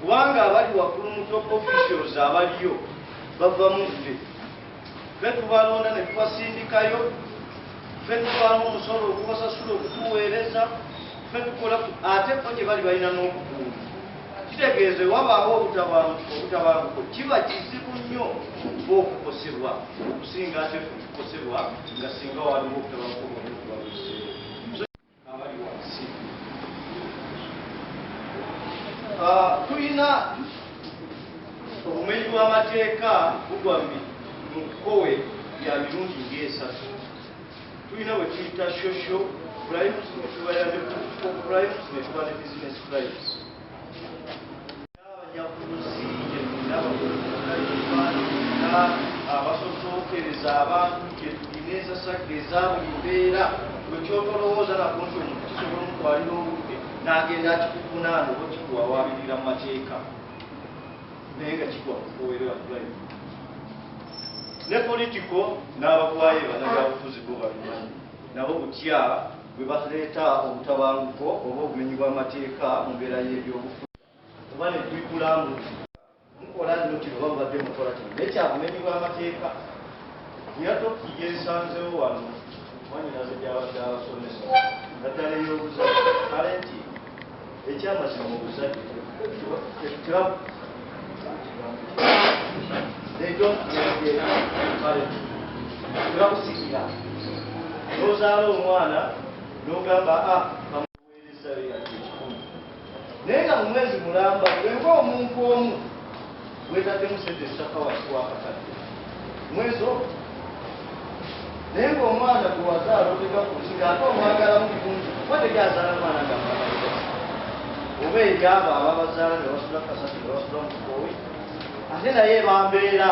Kubanga abali waggulu mu top officials abaliyo bava mu ffe. Ffe tubalonda ne tubasindikayo, ffe tubaamu omusolo ogubasasula okutuweereza, ffe tukola ate bo gye bali balina n'obukuumi. Kitegeeza wabaawo obutabanguko kiba kizibu nnyo bo okukosebwa okusinga ate ffe okukosebwa nga singa waliwo obutabanguko bwonna okuba buzzeewo. Abali wansi tulina obumenyi bw'amateeka bugwa mu kkowe lya mirundi ng'esatu. Tulina bwe tuyita social crimes, ne tubeera ne political crimes, ne tuba ne business crimes. Abanyakuzi gyetulina, abasosookereza abantu gyetulina, ensasagge eza buli mbeera bwe kyotolowooza nako nti omuntu kisobola omutwalira obudde n'agenda akikuvunaana oba kikuwawaabirira mu mateeka, naye nga kigwa ku kkowe ya crime. Ne political n'abagwayo bannabyabufuzi bo babimanyi nabo butya bwe baleeta obutabanguko oba obumenyi bw'amateeka mu mbeera y'ebyobufuzi, oba ne bikulamu mukola nno kino oba mubadde mukola kino, naye kyabumenyi bw'amateeka. Nina topic gyensanzewo wano mwanyinaze gyabadde abasomesa, naddala ey'obuzadde. Kale nti ekyamazima mu buzadde teba, they don't delegate parenthood, tebakusikira. N'ozaala omwana n'ogamba a bamuweerezayo yadde 100, naye nga mu mwezi mulamba gwe ng'omuntu omu weetaddemu sente ezisaka wansi w'akakadde mwezi ogwo, naye ng'omwana gwe wazaala otega ku nsiga ate omwagalamu birungi, kuba tegyazaala mwana nga mwagalira oba eri abo ababazaala ne basula kasasi ne basula mu kikoowe, ate naye bambeera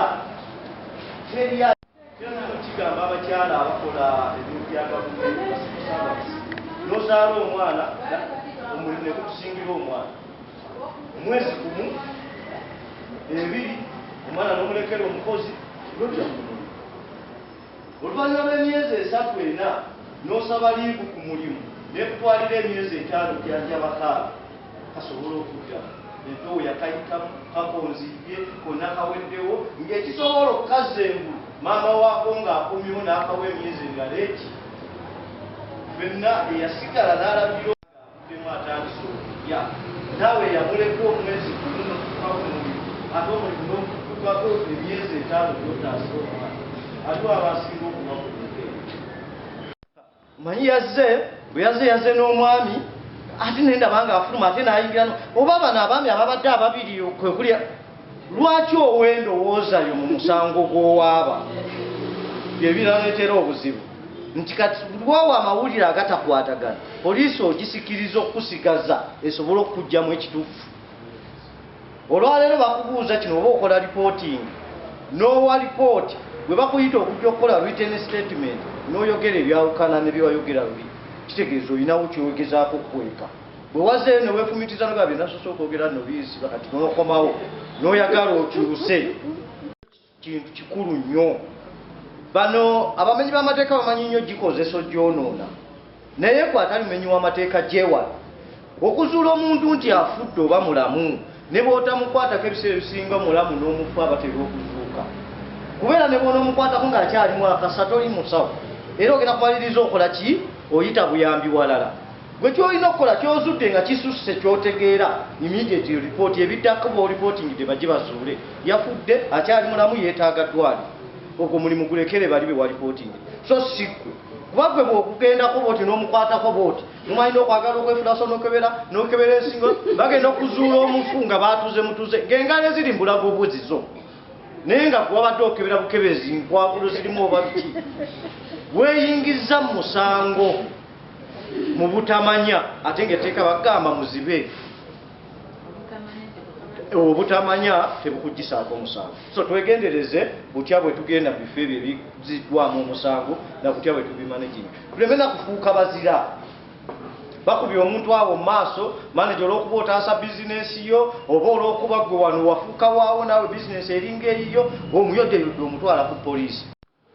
teri. Kigamba abakyala abakola ebintu bya gavumenti, ba civil servants, n'ozaala omwana, omulimu ne gukusingira omwana omwezi gumu ebiri, omwana n'omulekera omukozi, nodda ku mulimu. Oluvannyuma lw'emyezi 3, 4, n'osaba leave ku mulimu, nekutwalira emyezi 5 jjanjabakaaga kasobole okudda. Empewo yakayitamu, kakonzibye konna, kaweddewo, ng'ekisobola okukazza engulu maama waako ng'akomyewo n'akawa emyezi emirala egi. Ffenna eyasigala n'alabira avuddemu atandise okulya, naawe eyamuleka omwezi gumu notuuka ku mulimu, ate omulimu n'ogutukako emyezi 5 gyotaasa omwana, aliwo abasinga okuba ku mpeera. Manyi yazze, bwe yazze, yazze n'omwami, ate nendaba nga afuluma ate n'ayingira oba bano abaami ababadde ababiri kwe kulya. Lwaki owa endowoozayo mu musango gw'owaaba? Byebiraleetera obuzibu nti kati lwawa amawulire agatakwatagana, poliisi ogisikiriza okukusigaza esobole okukuggyamu ekituufu. Olwaleero bakubuuza kino oba okola reporting, n'owa lipooti, bwe bakuyita okujja okukola written statement n'oyogera ebyawukana ne byewayogera luli, kitegeeza olinawo kyogezaako okukweka. Bwe wazeeyo ne weefumitiza nogaa bye nasoose okwogera nno binsiba, kati n'okomawo n'oyagala okyuse. Kintu kikulu nnyo. Bano abamenyi b'amateeka bamanyi nnyo gikozesa ogyonoona, naye gwe atali mumenyi w'amateeka gyewala okuzuula omuntu nti afudde oba mulamu. Ne bw'otamukwatako, ebiseera ebisinga mulamu n'omufu abatera okuzuuka, kubeera ne bw'onoomukwatako ng'akyalimu akasa, toli musawo, era ogenda kumaliriza okola ki? Oyita buyambi walala. Gwe kyolina okukola, kyozudde nga kisusse kyotegeera, immediate report. Ebiddako b'oripootingidde bajje bazuule yafudde, akyali mulamu, yeetaaga ddwaliro. Ogwo mulimu gulekere bali be waripootingidde, so si ggwe, kuba gwe bw'okugendako bwoti n'omukwatako bwoti, mumalina okwagala okwefulaso n'okebera n'okebera ensingo, bagenda okuzuula omufu nga baatuze mutuze ng'engalo eziri mbulago bwezizo, naye nga gwe wabadde okebera bukebezi nkwakulo zirimu oba biki. Weeyingiza mu musango mu butamanya, ate ng'etteeka bagamba muzibe obutamanya tebukugisaako musango. So twegendereze butya bwe tugenda mu bifo ebyo ebiziddwamu omusango na butya bwe tubimanaginga, tuleme na kufuuka bazira. Bakubye omuntu awo mu maaso, manager, olw'okuba otaasa bizinensi yo oba olw'okuba gwe wano wafuuka waawo naawe bizinensi eringa eyiyo, omuyodeyodde omutwala ku poliisi.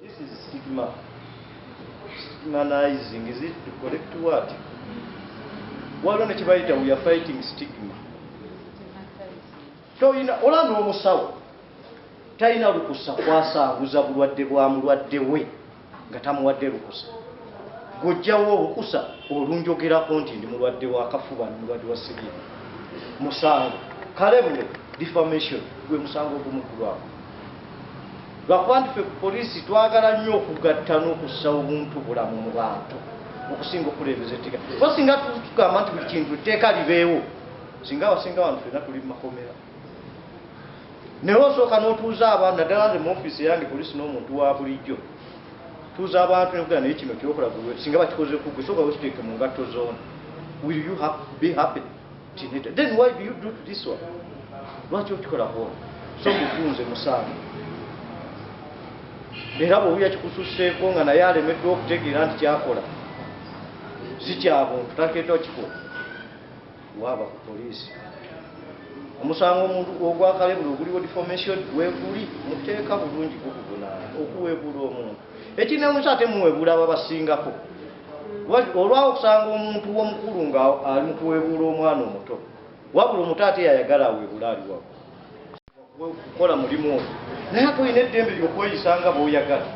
This is stigma. Stigmatizing, is it the correct word? Waliwo ne kibayita we are fighting stigma. Toyina ola n'omusawo talina lukusa kwasanguza bulwadde bwa mulwadde we nga tamuwadde lukusa. Gw'ojjawo obukusa olunjogerako nti ndi mulwadde wa kafuba, ndi mulwadde wa siriimu, musango. Kalebule, defamation, gwe musango ogumuggulwako. Lwakuba nti ffe ku poliisi twagala nnyo okugatta n'okussa obuntu bulamu mu bantu okusinga okukulembeza etteeka. Kuba singa tugamba nti buli kintu etteeka libeewo, singa abasinga abantu ffenna tuli mu makomera. Naye osooka n'otuuza abantu, naddala nze mu ofiisi yange poliisi n'omuntu wa bulijjo, tuuza abantu nekugamba naye kino kyokola gwe singa bakikoze ku gwe, sooka wekiteeke mu ngatto zoona. Will you be happy? Tineda. Then why do you do to this one? Lwaki okikola kwona? So mufunze musango. Era bw'owulira kikususseeko nga naye alemeddwa okutegeera nti kyakola si kya buntu, takeetwa kikola, waaba ku poliisi. Omusango omuntu ogwakalebula oguliwo defamation weeguli muteeka bulungi gukuvunaana okuweebuula omuntu. Ekinewuunyisa ate muweebuula ababasingako. Olwawo okusanga omuntu w'omukulu nga ali mu kuweebuula omwana omuto, wabula omuto ate yayagala aweebuula ali waggulu. Kukola mulimu ogwo, naye ate olina eddembe ly'okweyisa nga bw'oyagala.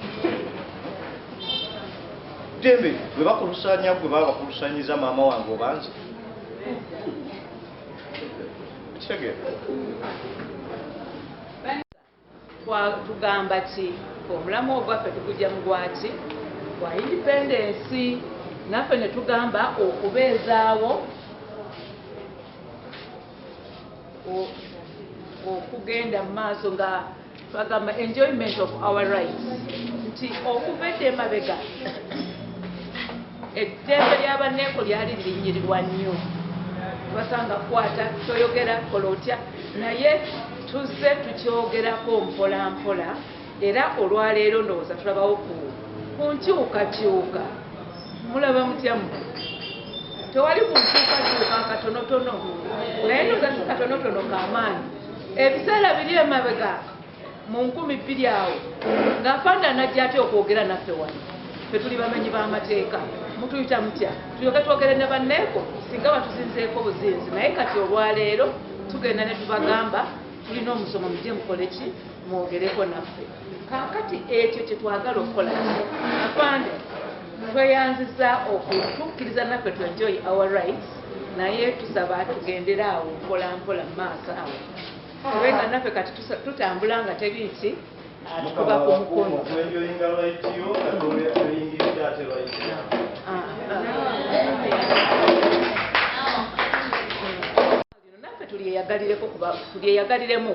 Ddembe bwe bakulusanya gwe baba bakulusanyiza maama wange oba nze. Kitegeera? Tugamba ki omulamu ogwaffe tugujja mu gwaki gwa independence, naffe ne tugamba okubeezaawo okugenda mu maaso nga twagamba enjoyment of our rights, nti okuva edda emabega eddembe ly'abanneeko lyali lirinyirirwa nnyo, basanga kwata toyogera kola otya, naye tuzze tukyogerako mpola mpola, era olwaleero ndowooza tulabawo ku nkyukakyuka. Mulaba mutya mmwe? Tewali ku nkyukakyuka katonotono, naye ndowooza si katonotono k'amaanyi. Ebiseera biri emabega mu 2000 awo ng'afande anajja atya okwogera naffe wano? Ffe tuli bamenyi b'amateeka, mutuyita mutya tulyoke twogere ne banneeko singa batuzinzeeko buzinzi? Naye kati olwaleero tugenda ne tubagamba tulina omusomo, mujje mukole ki, mwogereko naffe. Kaakati ekyo kye twagala okukola ki, afande, tweyanziza okutukkiriza naffe to enjoy our rights, naye tusaba tugendere awo mpola mpola mu maaso awo, kubanga naffe kati tutambula nga teri ki atukuba ku mukono. Okwenjoyinga right yo nga toyingiridde ate right yange. Naffe tulyeyagalireko, kuba tulyeyagaliremu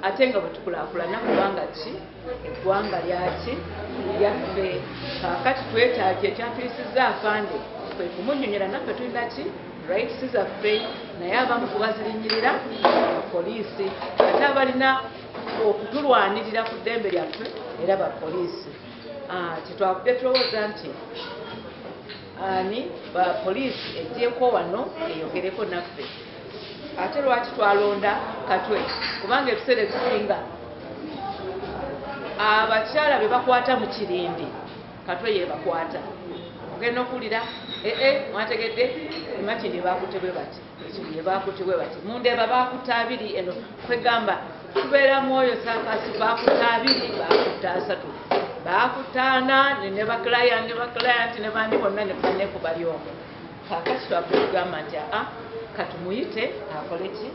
ate nga bwe tukulaakulana, kubanga ki eggwanga lyaki lyaffe. Kaakati twetaaga ekyatuyisizza afande kwe kumunnyonnyola naffe tulina ki rights zaffe, naye abamu kubazirinnyirira poliisi, ate abalina okutulwanirira ku ddembe lyaffe era bapoliisi. Kyetwavudde tulowooza nti ani ba poliisi ejjeeko wano eyogereko naffe. Ate lwaki twalonda Katwe? Kubanga ebiseera ebisinga abakyala be bakwata mu kirindi, Katwe yebakwata. Ogenda okuwulira ee mwategedde emakindi bakutte bwe bati, ekibuye bakutte bwe bati, mundeeba bakutte 2, eno kwegamba tubeera mwoyo saakasi bakutte 2, bakutte 3, bakutte 4, ne baclient ne baclient ne bandi bonna ne banneeko bali omwo. Kaakati twavudde tugamba nti aa katumuyite akole ki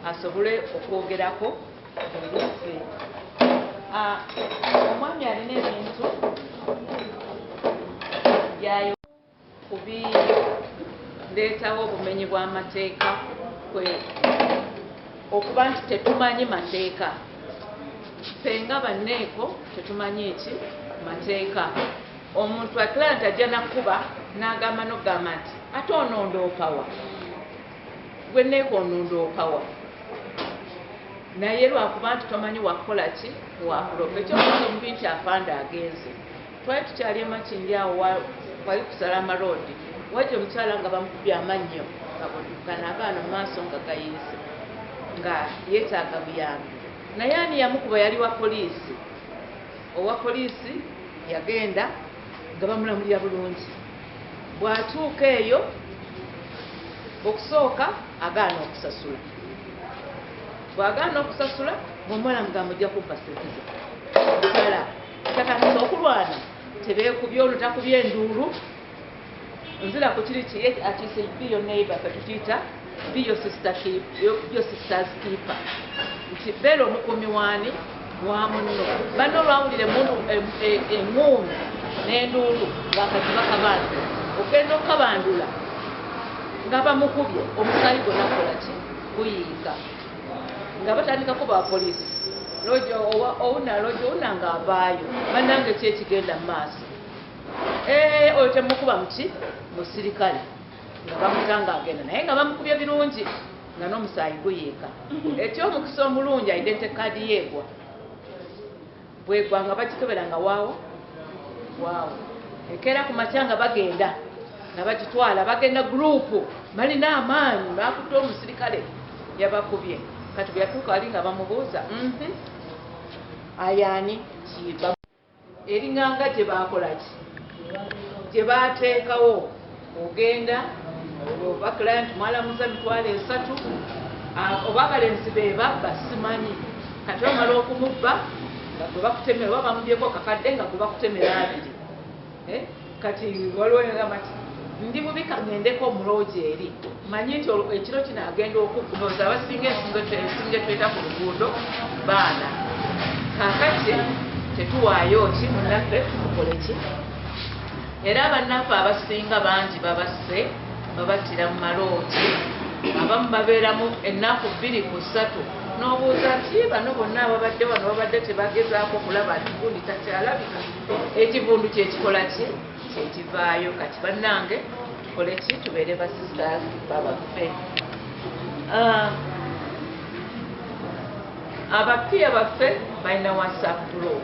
asobole okwogerako eriffe. Omwami alina ebintu byayo kubireetawo obumenyi bw'amateeka, kwe okuba nti tetumanyi mateeka. Ffe nga banneeko tetumanyi ki mateeka. Omuntu aclient ajja nakkuba n'agamba n'okugamba nti ate onondoopawa gwe neeko onondoopawa, naye lwakuba nti tomanyi wakukola ki wakulopa. Ekyokuza omubi nti afande agenze, twali tukyali emakindi awo wali kusala amaroodi, wajja omukyala nga bamukubye amannyo gano agaana mu maaso nga gayiise, nga yeetaaga buyambi, naye ani yamukuba? Yali wa poliisi. Owa poliisi yagenda nga bamulamulira bulungi, bw'atuuka eyo okusooka agaana okusasula. Bw'agaana okusasula, ng'omuwala mugamba ojja kumpa ssente zo. Ddala tatandise okulwana, tebeekubye ono takubye enduulu. Nzira ku kiri ki akiyise be your neighbor, ffe tukiyita be your sister keep, your sister's keeper. Nti beera omukuumi waani wa munno. Banno olwawulira emmundu eŋŋuumi n'enduulu ng'akati bakabandula. Ogenda okukabandula nga bamukubye omusaayi gwonna gukola ki? Guyiika. Nga batandikako ba poliisi. Lojo owuna lojo owuna ng'avaayo. Bannange ki ekigenda mu maaso? Oyo temukuba muki? Musirikale. Nga bamuta ng'agenda naye nga bamukubye birungi nga n'omusaayi guyiika. Eky'omukisa omulungi identity card yeegwa. Bwegwa nga bagikebera nga waawo waawo. Enkeera ku makya nga bagenda nga bagitwala bagenda gurupu balina amaanyi bakutte omusirikale yabakubye. Kati bwe yatuuka wali nga bamubuuza ayaani eringanga gye baakola ki gye baateekawo ogenda oba client mwalamuza 300,000 oba abalenzi be babba simanyi. Kati bamala okumubba nga gwe bakutemera oba bamubyeko kakadde nga gwe bakutemera 2. Kati waliwo yagamba nti ndi bubi kaŋŋendeko omuloogi eri manyi nti ekiro kino agenda okukubooza abasinga ensinga etweta ku luguudo baana. Kaakati tetuwaayo ki munnaffe tukole ki? Era bannaffe abasinga bangi babasse babattira mu maloogi, abamu babeeramu ennaku 2 ku 3 n'obuuza nti bano bonna ababadde wano babadde tebagezaako kulaba nti gundi takyalabika. Ekivundu kyekikola ki? Kyekivaayo. Kati bannange tukole ki? Tubeere ba sisters babaffe. Abapiya baffe balina WhatsApp group.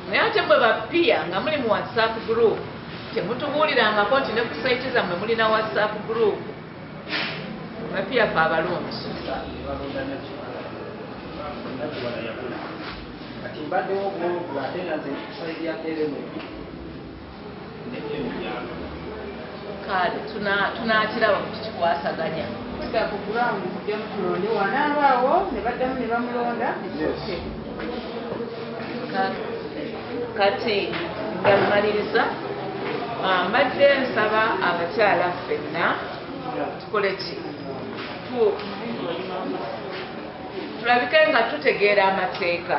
Naye ate bwe bapiya nga muli mu WhatsApp group temutubuulirangako nti ne ku site zammwe mulina WhatsApp group. Bapiya ffe abalungi. Kati mbaddewo obwongo ate nga nze ku side ya LMB ne M. Kale tunakiraba tukikwasaganya. Kudda ku ground kujja mutulonde wanaabaawo ne baddamu ne bamulonda. Kati nga mmaliriza mbadde nsaba abakyala ffenna tukole ki? Tulabike nga tutegeera amateeka.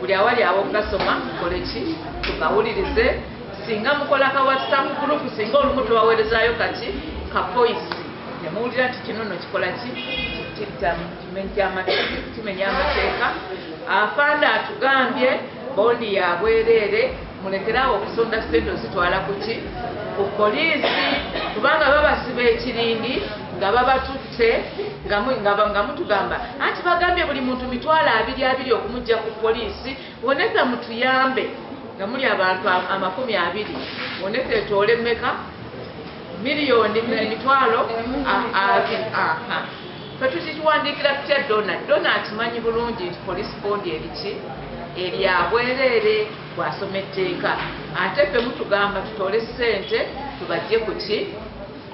Buli awali awo gasoma tukole ki? Tugawulirize. Singa mukola ka WhatsApp group, singa olumu tubaweerezaayo kaki ka voice ne muwulira nti kino nno kikola ki? Kimenya amateeka. Afande atugambye bondi ya bwereere, mulekeraawo okusonda ssente ozitwala ku ki? Ku poliisi, kubanga babasiba ekirindi nga babatutte nga mutugamba anti bagambye buli muntu 20,000 okumujja ku poliisi. Woneka mutuyambe nga muli abantu 20,000 woneka etoole mmeka? 20,000. Ffe tukiwandiikira tutya Dona? Dona akimanyi bulungi nti police bond eri ki? Eri abwereere bw'asoma etteeka. Ate ffe mutugamba tutoole ssente tubajje ku ki?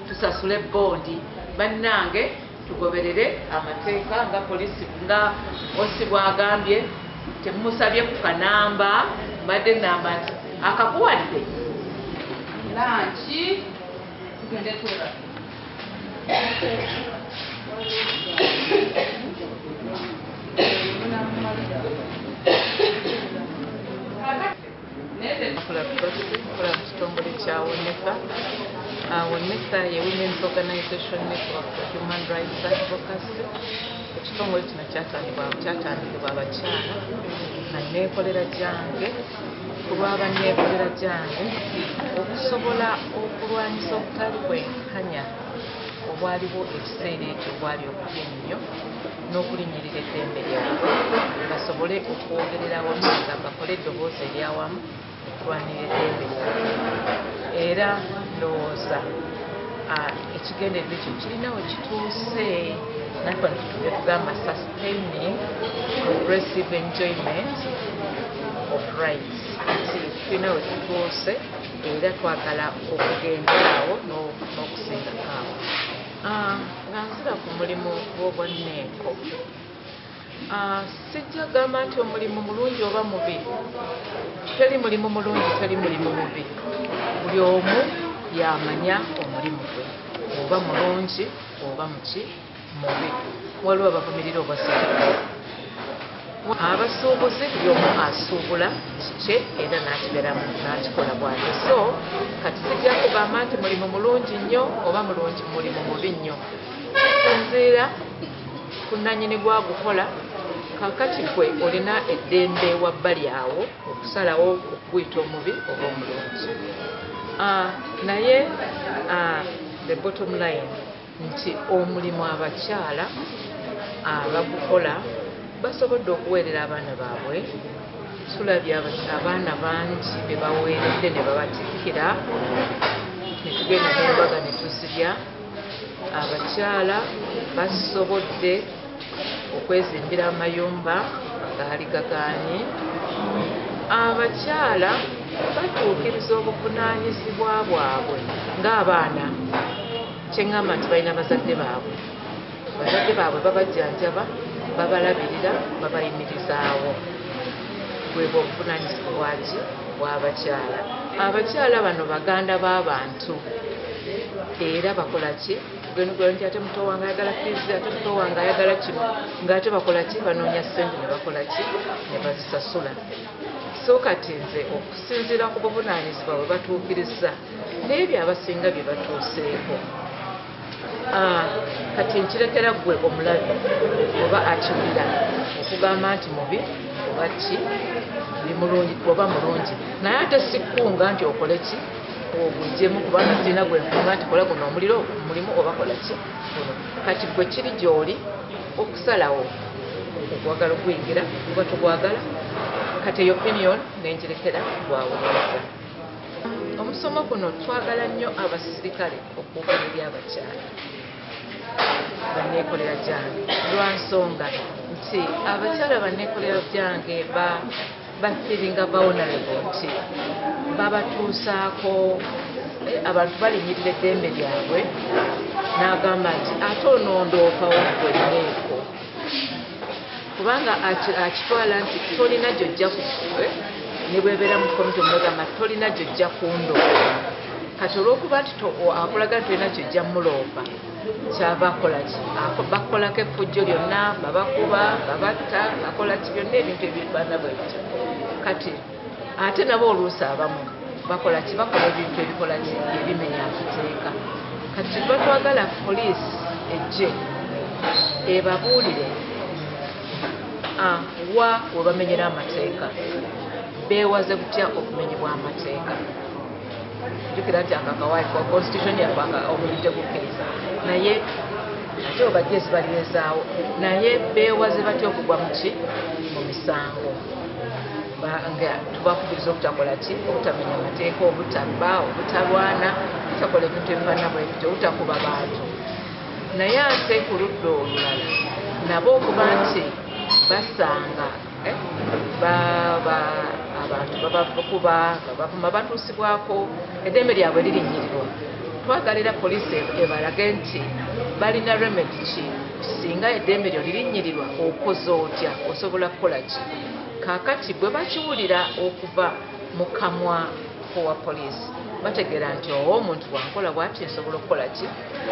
Tusasule bondi. Bannange tugoberere amateeka nga poliisi nga osi bw'agambye temumusabye ku kanamba mbadde namba nti akakuwadde lanki tugende twebake. Nkola mu kitongole kya WONETHA. WONETHA ye Women's Organization Network for Human Rights Advocacy. Ekitongole kino kyatandikibwa abakyala banneekolera gyange ku lw'abanneekolera gyange okusobola okulwanyisa obutali bwenkanya obwaliwo ekiseera ekyo obwali obubi ennyo n'okulinnyirira eddembe lyabwe basobole okwogerera awamu nga bakole eddoboozi eryawamu okulwanirira eddembe lyabwe. Era ndowooza ekigendererwa ekyo kirina we kituuse naffe ne tugamba sustaining progressive enjoyment of rights. Nti tulina we tutuuse era twagala okugenderawo n'okusingako awo. Nga nzira ku mulimu gw'obwanneeko, Sijja gamba nti omulimu mulungi oba mubi. Teri mulimu mulungi, teri mulimu mubi. Buli omu yamanya omulimu gwe, oba mulungi oba muki mubi. Waliwo abavumirira obwa city. Abasuubuzi buli omu asuubula kikye era n'akibeeramu n'akikola bw'atyo. So kati sijja kugamba nti mulimu mulungi nnyo oba mulungi mulimu mubi nnyo. Kisinziira ku nnannyini gwagukola. Kaakati gwe olina eddembe wabbali awo okusalawo okuguyita omubi oba omulungi. Naye the bottom line nti omulimu abakyala abagukola basobodde okuweerera abaana baabwe. Tulabye abaana bangi be baweeredde ne babatikkira, ne tugenda n'embaga ne tuzirya. Abakyala basobodde okwezimbira amayumba agaali gagaanye. Abakyala batuukiriza obuvunaanyizibwa bwabwe ng'abaana. Kye ŋŋamba nti balina bazadde baabwe. Bazadde baabwe babajjanjaba, babalabirira, babayimirizaawo. Bwebwo obuvunaanyizibwa bwaki bw'abakyala. Abakyala bano baganda b'abantu era bakola ki? Gwe nti ate muto wange ayagala fiizi, ate muto wange ayagala kino, ng'ate bakola ki? Banoonya ssente ne bakola ki? Ne bazisasula. So kati nze okusinziira ku buvunaanyizibwa bwe batuukiriza n'ebyo abasinga bye batuuseeko. Kati nkirekera ggwe omulabi oba akiwulira okugamba nti mubi oba ki, ndi mulungi oba mulungi. Naye ate sikkunga nti okole ki oguggyemu, kubanga sirina gwe nkunga nti kola guno omuliro omulimu oba kola ki guno. Kati ggwe kiri gy'oli okusalawo okwagala okuyingira oba togwagala. Kati eyo opinion nengirekera gwawuliriza. Omusomo guno twagala nnyo abasirikale okwogera eri abakyala banneekolera gyange, lwa nsonga nti abakyala banneekolera gyange bafiiringa vulnerable, nti babatuusaako abantu balinyirira eddembe lyabwe n'agamba nti ate onondoopawo ggwe nneeko, kubanga akitwala nti tolina gy'ojja ne bw'ebeera mu komiti omugamba tolina gy'ojja kundoopa. Kati olw'okuba nti akulaga nti tolina ky'ojja muloopa, kyava akola ki? Bakolako effujjo lyonna, babakuba, babatta, bakola ki, byonna ebintu ebifaanana bwe bityo. Kati ate nabo oluusi abamu bakola ki? Bakola ebintu ebikola ki? Ebimenya amateeka. Kati tuba twagala poliisi ejje ebabuulire wa we bamenyera amateeka, beewaze butya okumenyebwa amateeka. Jjukira nti akakawayi kwa constitution yaffe omulimu tegukkiriza, naye ate obajje ezibalirezaawo, naye beewaze batya okugwa mu ki? Mu misango. Nga tubakubiriza obutakola ki? Obutamenya amateeka, obutabba, obutalwana, obutakola ebintu ebifaanana bwe bityo, obutakuba bantu. Naye ate ku ludda olulala nabo okuba nti basanga abantu babakuba, babavuma, batuusibwako eddembe lyabwe lirinnyirirwa. Twagala era poliisi ebalage nti balina remedy ki singa eddembe lyo lirinnyirirwa, okoze otya, osobola kukola ki. Kaakati bwe bakiwulira okuva mu kamwa k'owa poliisi, bategeera nti owo omuntu bw'ankola bw'ati nsobola okukola ki?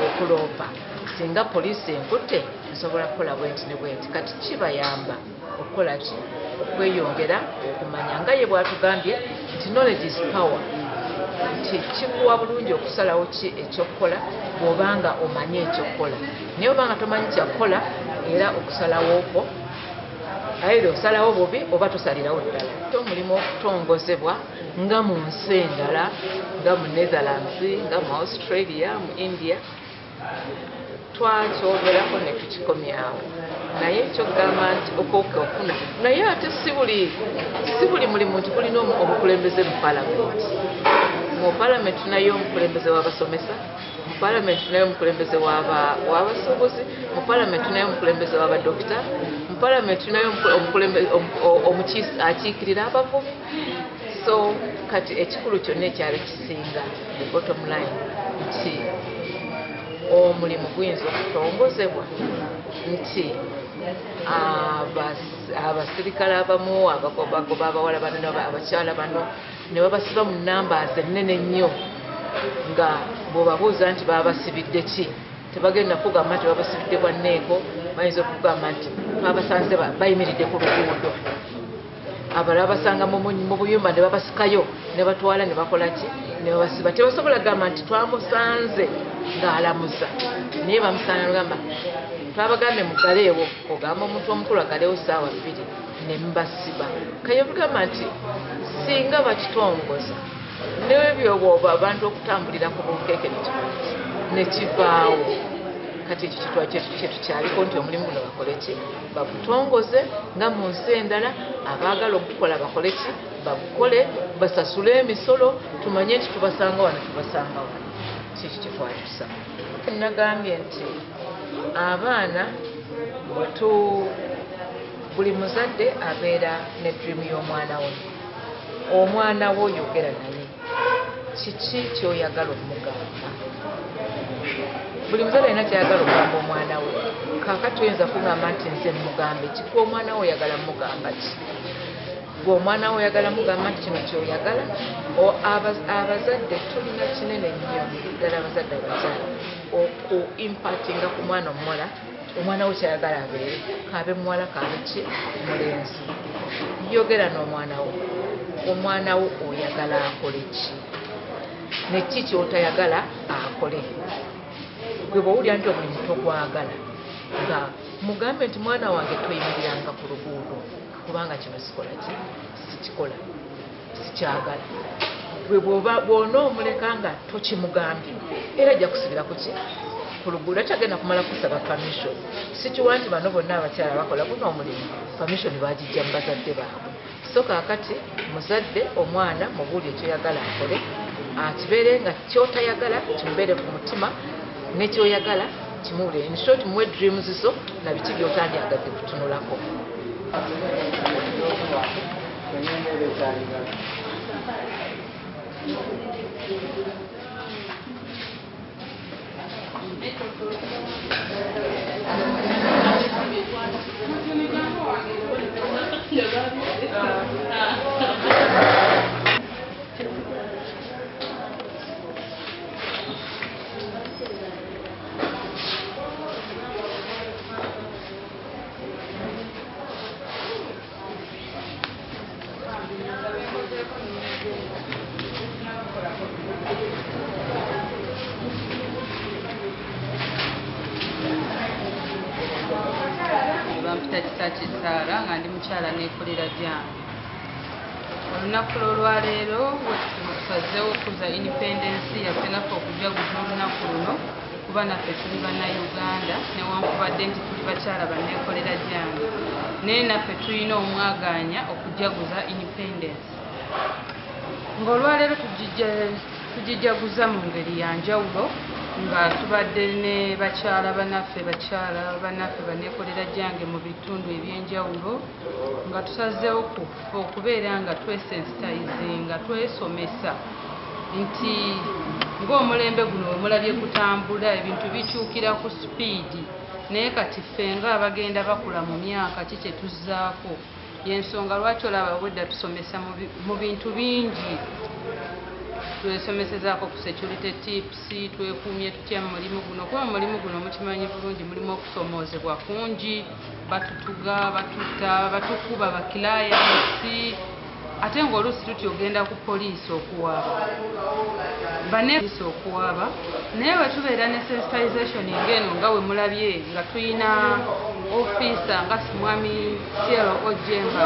Okuloopa. Singa poliisi enkutte nsobola kukola bwenti ne bwenti. Kati kibayamba okukola ki? Okweyongera okumanya. Nga ye bw'atugambye nti knowledge is power, nti kikuwa bulungi okusalawo ki ekyokukola bw'obanga omanyi ekyokukola. Naye obanga tomanyi kyakukola, era okusalawo okwo either osalawo bubi oba tosalirawo ddala. Omulimu okutongozebwa nga mu nsi endala, nga mu Netherlands, nga mu Australia, mu India, twakyogerako ne tukikomyawo. Naye ekyokugamba nti okufuna, naye ate si buli mulimu nti gulina obukulembeze mu paalamenti. Mu paalamenti tunayo omukulembeze w'abasomesa, mu paalamenti tunayo omukulembeze w'abasuubuzi, mu paalamenti tunayo omukulembeze w'abadokita, mu paalamenti tunayo akiikirira abavubi. So kati ekikulu kyonna ekyali kisinga, the bottom line, nti omulimu guyinza okutongozebwa. nti abasirikale abamu abagoba abawala bano abakyala bano ne babasiba mu numbers ennene ennyo, nga bw'obabuuza nti babasibidde ki, tebagenda kugamba nti babasibidde bwa nneeko, bayinza okugamba nti babasanze bayimiridde ku luguudo. Abalala basanga mu buyumba ne babasikayo ne batwala ne bakola ki, ne babasiba. Tebasobola kugamba nti twamusanze ng'alamuza, naye bamusanga gamba twabagambye muggaleewo, ogamba omuntu omukulu aggaleewo ssaawa 2 ne mubasiba. Kaye tugamba nti singa bakitongoza n'ebyo bw'oba abantu okutambulira ku bunkeeke ne kivaawo. Kati ekyo kyetukyaliko nti omulimu guno bakole ki, bagutongoze nga mu nsi endala abaagala okukola bakole ki, bagukole, basasule emisolo, tumanye nti tubasanga wano, tubasanga wano. Kiki kyetwali tusaba. Nagambye nti abaana buli muzadde abeera ne dream y'omwana we. Omwana wo yogera naye, kiki ky'oyagala omugamba? Buli muzadde alina ky'ayagala okugamba omwana we. Kaakati oyinza kugamba nti nze mugambe ki? Gwe omwana wo oyagala mugamba ki? Gwe omwana wo oyagala mugamba nti kino ky'oyagala? Abazadde tulina kinene nnyo, ddala abazadde abakyala, oku impatinga ku mwana omuwala, omwana we ky'ayagala abeere, kaabe muwala kaabe ki mulenzi. Yogera n'omwana wo, omwana wo oyagala akole ki, ne ki ky'otayagala akole. Gwe bw'owulira nti omulimu togwagala, nga mugambe nti mwana wange toyimiriranga ku luguudo, kubanga kino sikola ki, sikikola, sikyagala. Gwe bw'onoomuleka nga tokimugambye, era ajja kusibira ku ki, ku luguudo. Akyagenda kumala kusaba permission. Sikiwa nti bano bonna abakyala bakola guno omulimu, permission bagijja mu bazadde baabwe. So kaakati muzadde omwana mubuulire ky'oyagala akole, akibeere nga ky'otayagala kimubeere ku mutima, ne ky'oyagala kimuwulire. In short, muwe dreams zo na biki by'otandyagadde kutunulako. Bampita Kisaki Sarah nga ndi mukyala neekolera gyange. Olunaku lw'olwaleero tusazeewo okuza independence yaffe naffe okujaguza olunaku luno, kuba naffe tuli bannayuganda newankubadde nti tuli bakyala banneekolera gyange, naye naffe tulina omwagaanya okujaguza independence. Ng'olwaleero tugijaguza mu ngeri ya njawulo, nga tubadde ne bakyala bannaffe banneekolera gyange mu bitundu ebyenjawulo, nga tusazeewo okubeera nga twesensitizinga, twesomesa nti ng'omulembe guno we mulabye kutambula, ebintu bikyukira ku sipiidi, naye kati ffe ng'abagenda bakula mu myaka ki kye tuzzaako. Y'ensonga lwaki olaba obwedda tusomesa mu bintu bingi. Twesomesezaako ku security tips, twekuumye tutya mu mulimu guno, kuba mu mulimu guno mukimanyi bulungi mulimu okusomoozebwa kungi, batutuga, batutta, batukuba bakilayansi, ate ng'oluusi tutya ogenda ku poliisi okuwaaba, bannepoliisi okuwaaba. Naye bwe tubeera ne sensitization ng'eno nga we mulabye nga tulina ofiisa nga mwami CLO Jemba,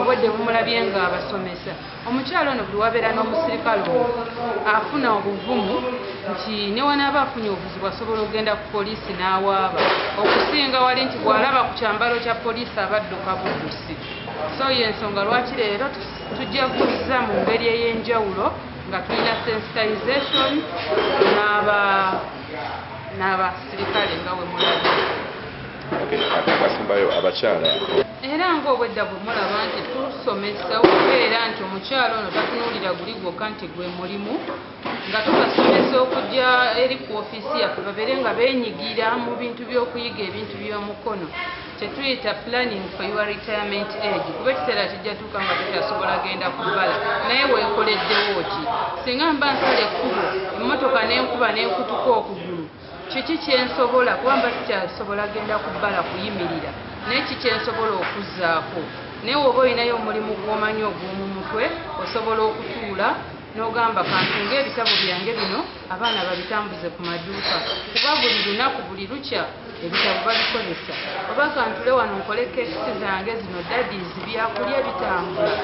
obwedde bumulabye nga abasomesa. Omukyala ono buli wabeera n'omusirikale ono afuna obuvumu nti ne wanaaba afunye obuzibu asobola okugenda ku poliisi n'awaaba, okusinga wali nti bw'alaba ku kyambalo kya poliisi abadduka buddusi. So y'ensonga lwaki leero tujaguza mu ngeri ey'enjawulo nga tulina sensitization n'abasirikale nga we mulabye. Okay, ate akasembayo abakyala. Era ng'obwedda bwe mulaba nti tusomesa okubeera nti omukyala ono tatunuulira guli gwokka nti gwe mulimu, nga tubasomesa okujja eri ku ofiisi yaffe babeere nga beenyigira mu bintu by'okuyiga ebintu by'omukono kyetuyita planning for your retirement age, kuba ekiseera kijja tuuka nga tokyasobola genda kubala, naye weekoleddewo ki? Singa mba nsala ekkubo emmotoka n'enkuba n'enkutuka okugulu, kiki kyensobola kuba mba sikyasobola genda kubbala kuyimirira, naye ki kyensobola okuzzaako? Naye woba olinayo omulimu gw'omanyi ogw'omu mutwe, osobola okutuula n'ogamba kantunge ebitabo byange bino abaana babitambuze ku maduuka, kuba buli lunaku buli lukya ebitabo babikozesa, oba kantule wano nkole kekisi zange zino daddies byakulya bitambula.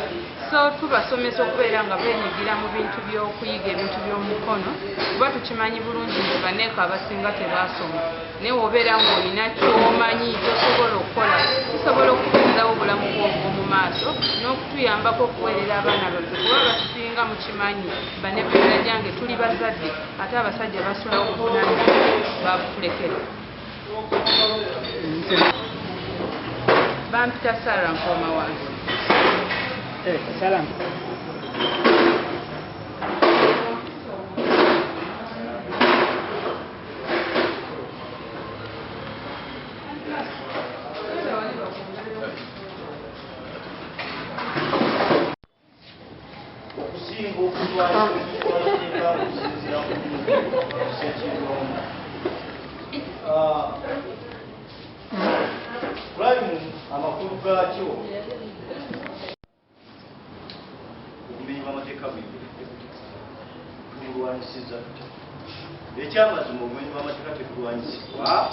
So tubasomesa okubeera nga beenyigira mu bintu by'okuyiga ebintu by'omukono, kuba tukimanyi bulungi nti banneeko abasinga tebaasoma, naye wobeera ng'olina ky'omanyi ky'osobola okukola kisobola okubeezaawo obulamu bwo obw'omu maaso n'okutuyambako okuweerera abaana baffe, kuba abasinga mukimanyi banneeko gyange tuli bazadde ate abasajja basulawo obuvunaanyizibwa babutulekera. Bampita Sarah Nkooma wansi. Salam. Okusinga okulwanyisa amateeka okusinziira ku ssekinnoomu. Pulayimu amakulu gaakyo obumenyi bw'amateeka buyimiridde tubulwanyisizza tutya? Ekyamazima obumenyi bw'amateeka tebulwanyisibwa.